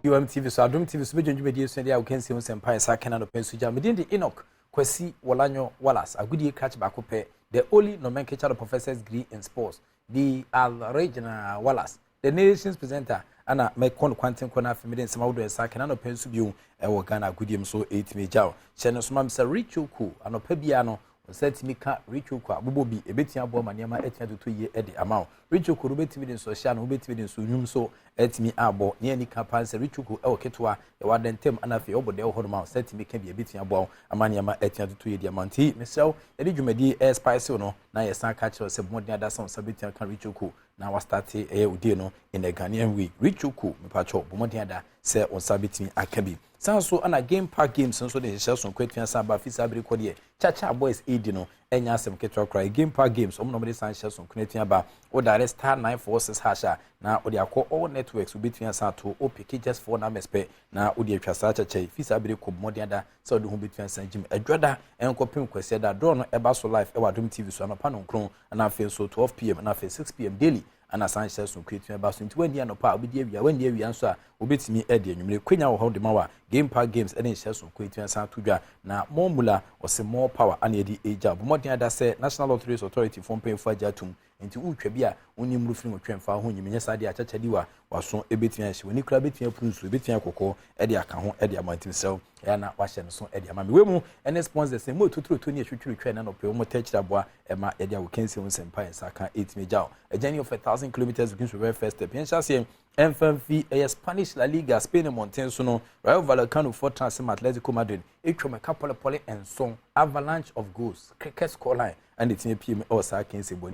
UMTV so, Adom TV so, bɛdwa dwumadie so deɛ a wokansie ho sɛmpa yɛ saa kɛna nɔpɛ nso gya. Medin de Enoch Kwasi Wɔlanyo Wallace, agodie krakye baako pɛ, the only nomenclature of professor's degree in sports, the original Wallace, the nation's presenter, ana mɛkɔ no kwanten kɔ no. Afei mede nsɛm ahodoɔ ɛsa kɛna nɔpɛ nso bio ɛwɔ Ghana agodie mu so ɛtumi gya wo hyɛ no soma sɛ Richoco anɔpa bia no ɔsɛ tumi ka Richoco a bobɔ bi ɛbɛtumi aboa ma nneɛma atumi atoto yie de ama wo. Richoco no, wobɛtumi de nsɔhyɛ no, wobɛtumi de nsɔ so atumi abɔ ne ani ka paa sɛ Richoco ɛwɔ ketewa, ɛwɔ adɛntɛm, ana afei ɔbɔ deɛ ɛwɔ hɔ nom a ɔsɛ tumi ka bi ɛbɛtumi aboa wo ama nneɛma atumi atoto yie de ama. Nti mesrɛ wo, yɛde dwumadie ɛyɛ spice no na yɛsan ka kyerɛ sɛ mmɔden adasa wo nsa bɛtumi aka Richoco na wa start ɛyɛ odie no in a Ghanaian way. Richoco, mepatwɔ, bɔ mmɔden ada sɛ wo nsa bɛtumi aka bi. San so ana Game Park Games nso de hyehyɛ so nkɔ atumi asan aba fi saa bere kɔ deɛ Chacha Boys edi no ɛnya asɛm ketewa koraa. Game Park Games, ɔmo na ɔmo de san hyɛ so nkɔ atumi aba. O dial *946# a na ɔde akɔ all networks, wobɛtumi asan ato o pick just four numbers pɛ na wode atwa saa kyɛkyɛ yi. Fi saa bere kɔ, mmɔden ada sɛ ɔde ho bɛtumi asan gyim. Adwada ɛnkɔpem Kwasiɛ da draw no ɛba so live ɛwɔ Adom TV so anɔpa 9, ɛna afei nso 12 p.m., ɛna afei 6 p.m. daily, ana san hyɛ so nkɔ ba so. Nti wandi anɔpa a, wobɛdi awia, wandi awia nso a, wobɛtumi adi anwummere. Kwenya wɔ hɔ de ma wa. Game Park Games ɛne nhyɛ so nkɔ etumi asan ato dwa na more mula ɔsɛ more power ana yɛde egya. Bɔmmɔden ada sɛ National Lotteries Authority fo mpanyinfo agye atum, nti wotwa bi a wonni mmuru firi nwotwe mfa ho nyim nyɛ saa deɛ akyakya di wa waso ebɛtumi ahyɛ w'ani kura, bɛtumi apuru nsuo, ebɛtumi akɔkɔ ɛde aka ho ɛde ama. Ntim sɛw ɛyɛ na wahyɛ no so ɛde ama mi. Wei mu ɛne sponsors mu ototorotɔ ne atwitwiritwa ɛna nɔpɛ wɔn tɛ aboa ɛma yɛde awo kɛnse ho nsɛmpa yɛn nsa ka ɛtumi gya o. A journey of 1,000 kilometres begins with very first step. Yɛn hyɛ aseɛ ɛmfa mfi ɛyɛ Spanish La Liga, Spain mmɔnten so no. Rayo Vallecano fo trans ma Atletico Madrid etwa mɛka pɔlepɔle 7, avalanche of goals, cricket scoreline ɛna ɛtumi pie mu ɛwɔ saa kɛnse bɔ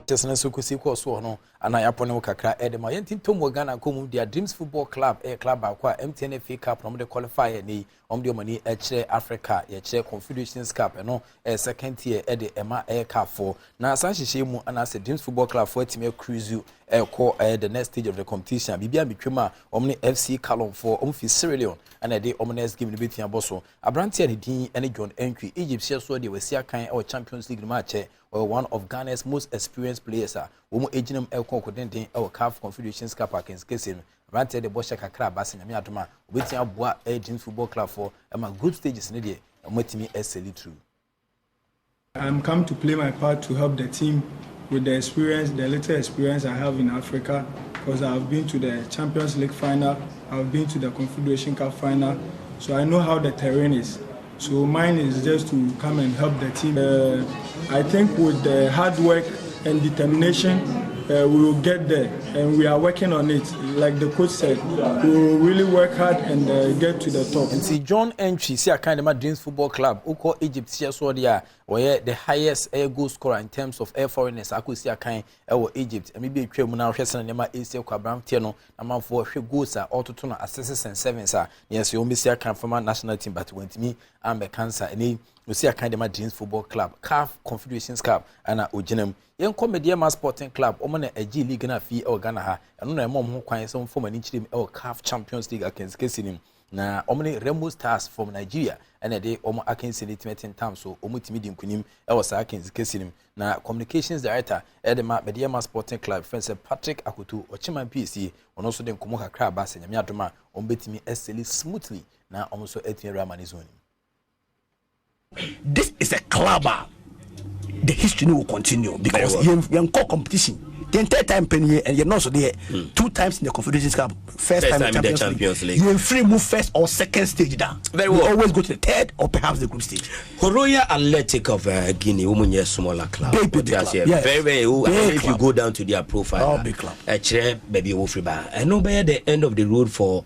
kyɛsɛ no nso kɔsi kɔɔ soɔ no ana yɛapɔ ne wo kakra ɛde ma yɛnti ntom wɔ Ghana kɔ mu deɛ. Dreams Football Club ɛyɛ club baako a MTN FA Cup na wɔde qualify ɛ ne wɔn de wɔn ani kyerɛ Africa, yɛkyerɛ Confederations Cup, ɛno ɛyɛ second tier ɛde ɛma ɛyɛ cup foɔ. Na saa nhyehyɛ mu anaasɛ Dreams Football Club foɔ atumi cruise ɛkɔ ɛyɛ the next stage of the competition. Biribi a metwam a wɔn ne FC Kallon foɔ, wɔn fi Sierra Leone, ɛna ɛde wɔn next game no bɛtumi abɔ so. Aberanteɛ a ne din ɛne John Entry, Egypt hyɛ soɔ deɛ wɔasi akan ɛwɔ Champions League no mu akyɛ. Ɔyɛ one of Ghana's most experienced players a wɔn gyina mu ɛkɔ ɔkɔdenden ɛwɔ CAF Confederations Cup akansikɛseɛ no. Aberanteɛ de bɔhyɛ kakra aba sɛ Nyame adom a obɛtumi aboa ɛyɛ Dreams Football Club foɔ ɛma group stages no deɛ wɔn atumi ɛ sail through. I'm come to play my part to help the team with the experience, the little experience I have in Africa, because I've been to the Champions League final, I've been to the Confederation Cup final, so I know how the terrain is. So mine is just to come and help the team. I think with the hard work and determination, we will get there, and we are working on it. Like the coach said, we will really work hard and get to the top. Nti John Entry si akan de ma Dreams Football Club, wokɔ Egypt hyɛ soɔ deɛ a, wɔyɛ the highest air goal scorer in terms of air foreigners akɔ si akan ɛwɔ Egypt. Ɛmi bi atwa mu na ahwɛ sɛ nneɛma esi akɔ aberanteɛ no na amanfoɔ hwɛ goals a ɔtoto no assists and sevens a ne yɛsɛ wɔn bɛsi akan fama national team, but wɔntumi ambɛka nsa. Ɛne osi akan de ma Dreams Football Club, CAF Confederations Cup ɛna ogyina mu. Yɛnkɔ Medeama Sporting Club, wɔn na ɛgye league no afi ɛwɔ Ghana ha. Ɛno na ɛma wɔn ho kwan sɛ wɔn fɔm ani kyerɛ mu ɛwɔ CAF Champions League akansikasi nim, na wɔn ne Remo Stars from Nigeria ɛna ɛde wɔn akansi ne tumi tentam so. Wɔn tumi di nkunim ɛwɔ saa akansikasi nim. Na communications director ɛde ma Medeama Sporting Club fɛn sɛ Patrick Akoto Ɔkyeman piesie, ɔno nso de nkɔmɔ kakra aba sɛ Nyame adom a wɔn bɛtumi ɛ sail smoothly na wɔn nso atumi awura ama ne zone. This is a club a the history will continue because yɛn kɔ competition the entire time pɛn yɛ yɛ nɔɔso deɛ two times in the Confederations Cup, first time in the Champions League. Yɛn free move first or second stage da. Very well. We always go to the third or perhaps the group stage. Horoya Athletic of Guinea, wɔn nyɛ smaller club. Big big club, yes. Very very. Big if club. You go down to their profile, Oh, big club. Ɛkyerɛ baabi a wɔfiri ba. Ɛno bɛyɛ the end of the road for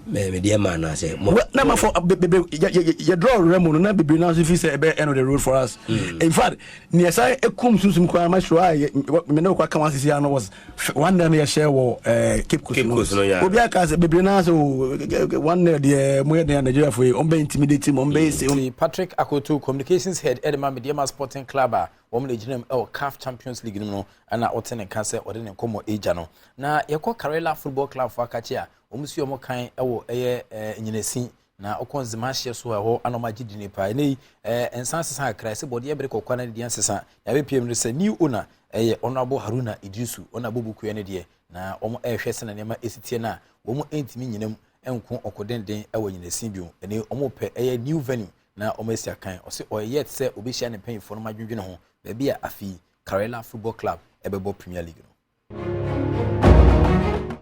Medeama anaasɛ mo? Well, na ma for bebree yɛ draw Remo no na bebree na nso fi sɛ ɛbɛ end of the road for us. In fact, nea ɛsan ekum sunsun koraa ma sure a yɛ me ne okɔ aka wɔn asisi ano was 1-0 yɛ hyɛ wɔ Cape Coast. Cape Coast no, yeah. Obi aka sɛ bebree na sɛ o 1-0 deɛ mo yɛ den Nigeria fo yi, ɔn bɛ intimidate mo, ɔn bɛ ese. Nti Patrick Akoto, communications head ɛde ma Medeama Sporting Club a wɔn na gyina mu ɛwɔ CAF Champions League no mu no, ɛna ɔte ne nka sɛ ɔde ne nkɔmmɔ agya no. Na yɛkɔ Karela Football Club fo akakye a wɔn si wɔn kan ɛwɔ ɛyɛ nyinasi. Na ɔkɔ nzema ahyeɛ so a ɛhɔ ana ɔmo agye dini paa. Ɛnɛ yi nsa asesa kakra ɛsɛ bɔdeɛ bere kɔkɔɔ na ne deɛ nsesa. Na abɛpiem no sɛ new owner ɛyɛ Honourable Haruna Iddrisu, ɔna abɔ bukuo ne deɛ na wɔn ɛrehwɛ sɛ na nneɛma esi teɛ no a wɔn ntumi nyinam nko ɔko denden ɛwɔ nyinasin bio. Ɛnɛ wɔn pɛ ɛyɛ new venue na wɔn asi akan. Ɔsɛ ɔyɛ yet sɛ obehyia ne mpanyinfoɔ no ma adwendwene ho baabi a afei Karela Football Club ɛbɛbɔ Premier League no.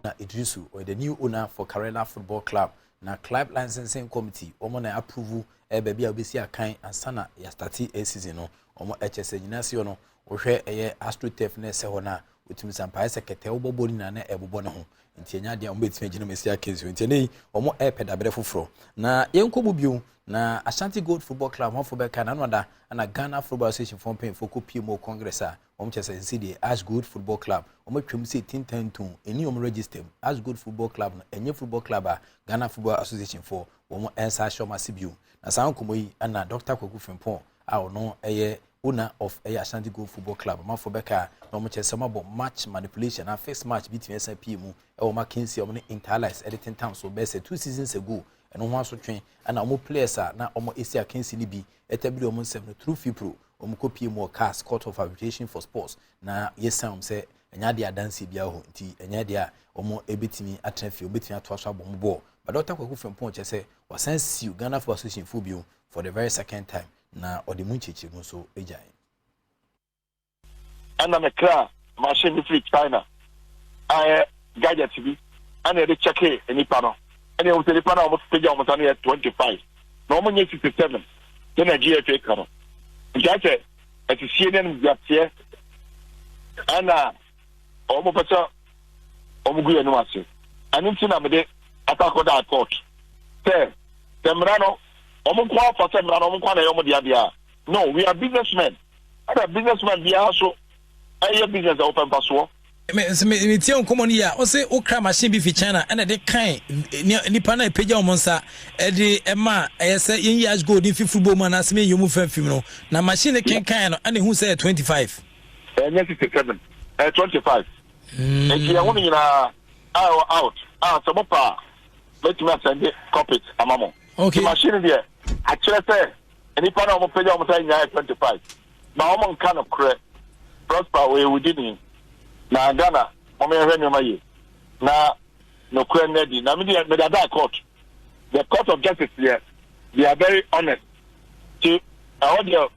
Na Idrisu ɔyɛ the new owner for Karela Football Club, na club licensing committee wɔn na approve baabi a wɔbɛsi akan ansa na yɛastart season no. Wɔn ɛkyɛ sɛ nyinaa si hɔ no, wɔhwɛ ɛyɛ astroturf na ɛsɛ hɔ no a wɔtumi sa mpaeɛ sɛ kɛtɛ wobɔ bɔɔl nyinaa na ɛbobɔ ne ho, nti ɛnya adeɛ a wɔbɛtumi agyina mu asi akan si hɔ. Nti ɛnɛ yi wɔn ɛrepɛ dabrɛ foforɔ. Na yɛnkɔ mu bio na Ashanti Gold Football Club wɔn afɔ bɛka n'ano ada na Ghana Football Association fɔ mpanyinfoɔ kɔ pie mu congress a wɔn kyerɛ sɛ nsi deɛ Ash Gold Football Club wɔn atwam sɛ tintanton ɛni wɔn register mu. Ash Gold Football Club no ɛnyɛ football club a Ghana Football Association foɔ wɔn nsa ahyɛ wɔn ase bio. Na saa nkɔmɔ yi ɛna Dr Kwaku Frimpong a ɔno ɛyɛ owner of ɛyɛ Ashanti Gold Football Club, amanfoɔ bɛka na wɔn kyerɛ sɛ wɔn abɔ match manipulation na first match bi tumi ɛsan pie mu ɛwɔ wɔn akansi a wɔn ne Inter Allies ɛde tentam so bɛyɛ sɛ 2 seasons ago. Ɛno ho asotwe ɛna wɔn players a na wɔn esi akansi no bi ɛtabiri wɔn nsɛm no through FIFPro, wɔn kɔ pie mu wɔ CAS, Court of Arbitration for Sports, na yɛsan wɔn sɛ ɛnyɛ adeɛ adansie biara hɔ, nti ɛnyɛ adeɛ a wɔn ebɛtumi atena fie, wɔn bɛtumi atoa so abɔ wɔn bɔɔl. But Dr Kwaku Frimpong kyerɛ sɛ wasan sue Ghana Football Association fo bio for the very second time, na ɔde mu nkyerɛkyerɛmu nso gyae. Ɛna mekra machine bi firi China a ɛyɛ gadget bi ɛna yɛde kyɛke nipa no, ɛna ehu sɛ nipa no a wɔn pagya wɔn nsa no yɛ 25 na wɔn nyɛ 67 sɛ na GFA ka no. Nti ayɛ sɛ asisie ne animguaseɛ ɛna wɔn pɛ sɛ wɔn gu yɛn anim ase. Ɛno nti na mede akɔ akɔda court sɛ mmara no wɔn nko afa sɛ mmara no wɔn nko na ɛyɛ wɔn deɛ adeɛ a, no, we are businessmen, ɛna businessman biara so ɛyɛ business a wɔpɛ mfasoɔ. Metie nkɔmmɔ no yi a, wo se wokra machine bi fi China ɛna de kan nipa no a ɛpagya wɔn nsa ɛde ɛma ɛyɛ sɛ yɛnyi Ash Gold mfi football mu anaasɛ yɛnyi mu fa mfim no, na machine no kenkan no ɛna ɛhu sɛ ɛyɛ 25. Ɛnyɛ 67, ɛyɛ 25. Nti ɛho no nyinaa a ɛwɔ out a sɛ mo pa a mɛtumi asend copies ama mo. Nti machine deɛ akyerɛ sɛ nipa no a wɔn pagya wɔn nsa nyinaa yɛ 25 na wɔn nka no korɛ. Prosper ɔyɛ wudini na Ghana wɔn yɛhwɛ nneɛma yie na nokorɛ no adi na mede mede ada court, the court of justice deɛ, they are very honest, nti ɛhɔ deɛ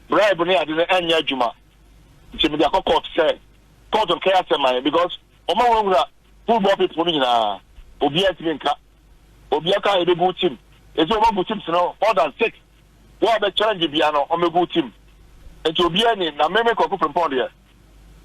bribe ne ade no ɛnyɛ adwuma. Nti mede akɔ court sɛ court nkɛyɛ asɛm ayɛ because wɔn a wɔwura football people no nyinaa obiara ntumi nka, obiara ka ebegu team esi wɔn agu teams no more than six, wɔn a bɛ challenge bia no wɔn bɛgu team, nti obiara ni na mmemme Kwaku Frimpong deɛ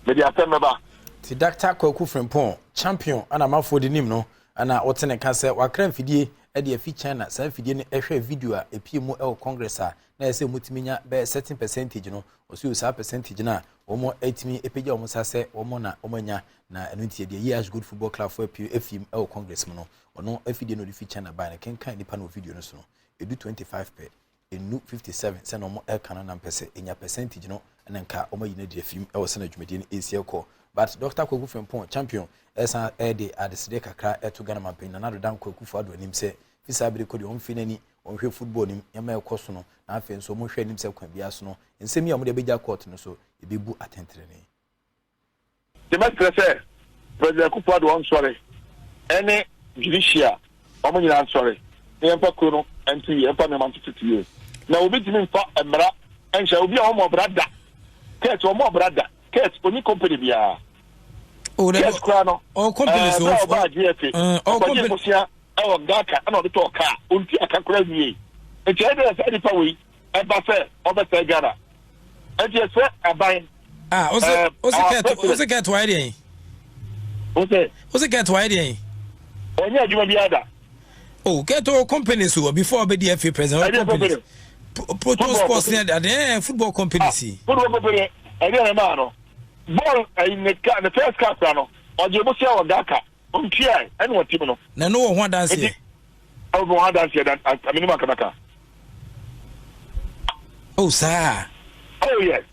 mede asɛm bɛba. Ti Dr Kwaku Frimpong, champion, ana amanfoɔ de nim no, ana wɔte ne ka sɛ wakra mfidie de afi China. Saa mfidie no ɛhwɛ video a ɛpie mu ɛwɔ congress a na ɛsɛ mutumi nya bɛyɛ certain percentage no. Ɔsɛ saa percentage no a wɔn atumi apagya wɔn nsa sɛ wɔn na wɔn anya na ɛno nti deɛ yi Ash Gold Football Club fo apie afim ɛwɔ congress mu no, ɔno afidie no ɔde fi China baa no kenkan nipa no wɔ video no so no edu 25 pɛ, enu 57 sɛ na wɔn ɛka no na mpɛ sɛ enya percentage no ɛna nka wɔn ayi no adi afim ɛwɔ sɛ na dwumadie no esi ɛkɔ. But Dr Kwaku Frimpong, champion, ɛsan ɛde adesede kakra ɛto Ghana mampanyin Nana Addo Dankwa Akufo Addo anim sɛ fi saa abiri kɔ deɛ wɔn fi n'ani wɔnhwɛ football nim nneɛma ɛkɔ so no, na afei nso wɔn hwɛ anim sɛ kwan biara so no nsɛm yi a wɔde abɛgya court no so ebebu atɛntɛnɛn. Yɛbɛsrɛ sɛ President Akufo Addo ɔnsɔre ɛne judicial wɔn nyinaa nsɔre na yɛmfa kuro no nto yie, yɛmfa nneɛma ntoto yie, na obi tumi nfa mmara nhyɛ obi a wɔn ɔbra da kɛt wɔn ɔbra da kɛt oni company biara kɛt kura no ɛɛ bɛɛ ɔbaa GFA ɔkɔgye nkosia ɛwɔ GHALCA ɛna ɔde tɔɔ kaa onti aka kora wie, nti ɛyɛ dɛ sɛ nipa wei ɛba sɛ ɔbɛsɛe Ghana, nti ɛsɛ aban. Ah, ose Kurt, ose Kurt wayɛ deɛn? Ose. Ose Kurt wayɛ deɛn? Ɔnyɛ adwuma bi ada. Oh, Kurt o company so before ɔbɛdi FA president ɔ company. Proton Sports ne ade football company si. Ah, football company ɛdi ɛna maa no bɔɔl ɛyi ne ka ne first car kura no ɔgye ebosia wɔ GHALCA ontua ɛna ɔti mu no. Na ɛno wɔ ho adanseɛ. Ɛwɔ ho adanseɛ dan aminimu akamaka. Oh saa. Oh yes.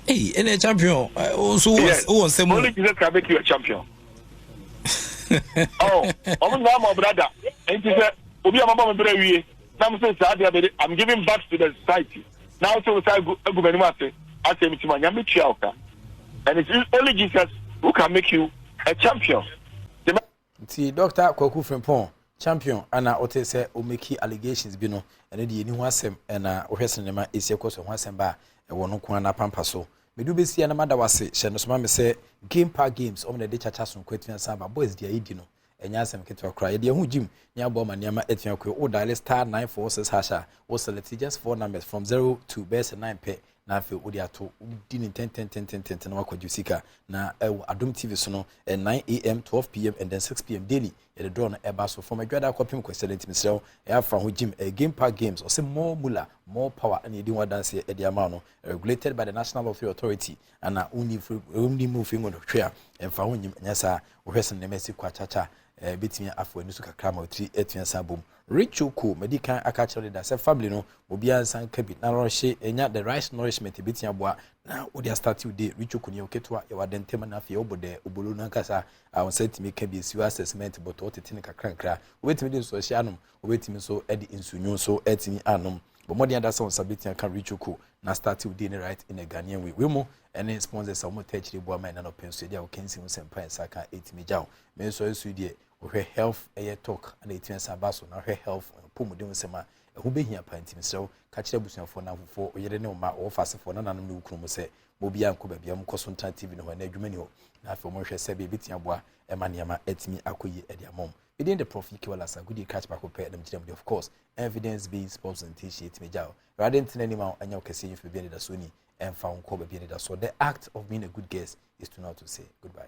Hey, ɛnna champion nso wɔ wɔ nsɛm mu. Only Jesus can make you a champion. Oh, ɔmo nyinaa ma ɔbra da nti sɛ. Obi a mabɔ me brɛ awie na me sɛ saa deɛ mede I'm giving back to the society na wo sɛ wo sa agu agu m'anim ase asɛ me ti ma Nyame tua wo ka. And it's only Jesus who can make you a champion. Nti Doctor Kwaku Frimpong, champion ana wote sɛ o make allegations bi no, ɛno deɛ yɛni ho asɛm na wohwɛ sɛ nneɛma ɛsi ɛkɔ so ho asɛm ba a ɛwɔ no nko ara n'apampa so. Mede wobɛsi a na mada wase hyɛ no so ma me sɛ Game Park Games ɔmo na ɛde kyakya sononko atumi asan aba boys deɛ yɛdi no ɛnyɛ asɛm ketewa koraa yɛde ɛho gym ne aboa ma nneɛma atumi akɔ wo dial *946# a wo select just four numbers from 0 to bɛyɛ sɛ 9 pɛ na afei wode ato wodi ne ntɛntɛntɛntɛntɛn na wakɔgye sika. Na ɛwɔ Adom TV so no 9 a.m., 12 p.m. and then 6 p.m. daily yɛde draw no ɛba so from Adwada akɔpem Kwasiada. Ntimi serɛ wo ɛyɛ afa ho gym ɛyɛ Game Park Games. Ɔsɛ more mula, more power ɛna yɛdi ho adanseɛ ɛde ama no, regulated by the National Lottery Authority. Ana wonni wonni mu fi nwɔtwe a ɛmfa ho nyim ɛnyɛ saa. Wohwɛ sɛ nneɛma asi kɔ akyakya bɛtumi afɔ ani so kakra ma ɔtiri atumi asan bom. Richoco madi kan aka kyerɛ deda sɛ family no obiara nsa nka bi na ɔhyɛ ɛnya the right nourishment ebɛtumi aboa na wode astart wo day. Richoco ne yɛwɔ ketewa, yɛwɔ adɛntɛm, na afei yɛwɔ bɔdɛ obolo no ankasa a wɔn nsa tumi ka bi esi hɔ asɛ cement bɔtɔ tete ne kakra nkra. Wobɛtumi de nsuo hyɛ anom, wobɛtumi nso de nsuonwu nso atumi anom. Bɔ mmɔden ada sɛ wɔn nsa bɛtumi aka Richoco na start wo day ne right in a Ghanaian way. Wei mu ɛne sponsors a wɔn tɛ akyire boa ma ɛna no pɛn so yɛde a wɔkɛnsi ho sɛmpa nsa ka ɛtumi gya wo. Me nso nso deɛ wɔhwɛ health ɛyɛ talk ɛna ɛtumi asan ba so na wɔhwɛ health pɔmuden nsɛm a ɛho bɛhia pa. Nti mesrɛ wo ka kyerɛ abusuafoɔ, namfofoɔ, ɔyere ne ɔma, ɔwɔ fasefoɔ, nananom ne wo kunu mu sɛ mo obiara nkɔ baabi a mokɔ so ntena TV no hɔ ɛna adwuma ni hɔ na afei wɔn hwɛ sɛ baabi tumi aboa ɛma nneɛma atumi akɔ yie ɛde ama wɔn. Medin de Prof Ike Walasa Gudi catch baako pɛ ɛnam gyina mu de, of course, evidence based sports presentation ɛtumi gya o. Awurade ntena anim a ɛnyɛ wo kɛseɛ yi baabi a anidasoɔ ni ɛmfa wo nkɔ baabi a anidasoɔ. The act of being a good guest is to know to say goodbye.